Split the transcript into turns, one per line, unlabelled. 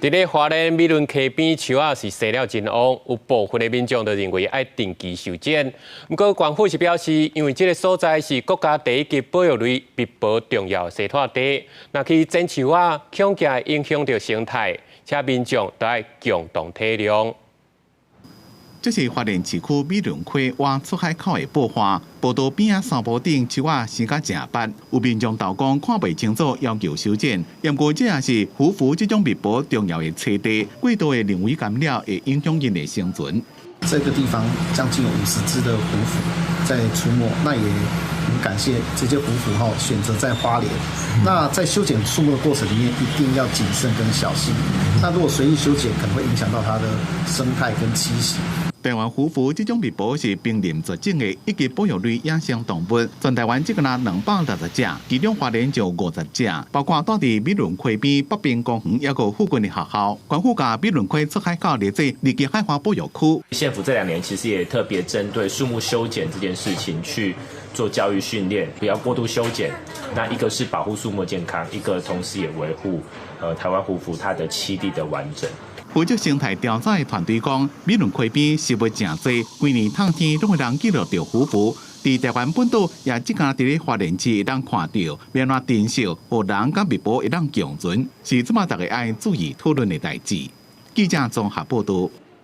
佇咧花蓮美崙溪邊樹仔是生了真旺，有部分的民眾就認為愛定期修剪。毋過縣府是表示，因為這个所在是國家第一級保育類密保重要生態帶，若去剪樹仔，恐驚會影響著生態，請民眾都愛共同體諒。
這是花蓮市區美崙溪倚出海口的報岸，步道邊仔山坡頂樹仔生甲誠密，有民眾投講看袂清楚，要求修剪。毋過這也是胡蝠這種密保重要的棲地，過度的人為干擾會影響𪜶的生存。
這個地方將近有50隻的胡蝠在出沒，那也很感謝這些胡蝠哈選擇在花蓮。那在修剪樹木的過程裡面，一定要謹慎跟小心。那如果隨意修剪，可能會影響到它的生態跟棲息。
台灣胡蝠這種密保是瀕臨絕種的一級保育類野生動物，全台灣只干焦260隻，其中花蓮就50隻，包括蹛佇美崙溪邊北爿公園，抑閣附近的學校，縣府共美崙溪出海口列做二級海岸保育區。
縣府這兩年其實也特別針對樹木修剪這件事情去做教育訓練，不要過度修剪。那一個是保護樹木健康，一個同時也維護台灣胡蝠它的棲地的完整。
負責生態調查的團隊講，美崙溪邊植物誠濟，規年冬天攏會當記錄著胡蝠。佇台灣本島也只干焦佇咧花蓮市會當看著，欲按怎珍惜，予人佮密保會當共存，是這馬逐家愛注意討論的代誌。記者綜合報導。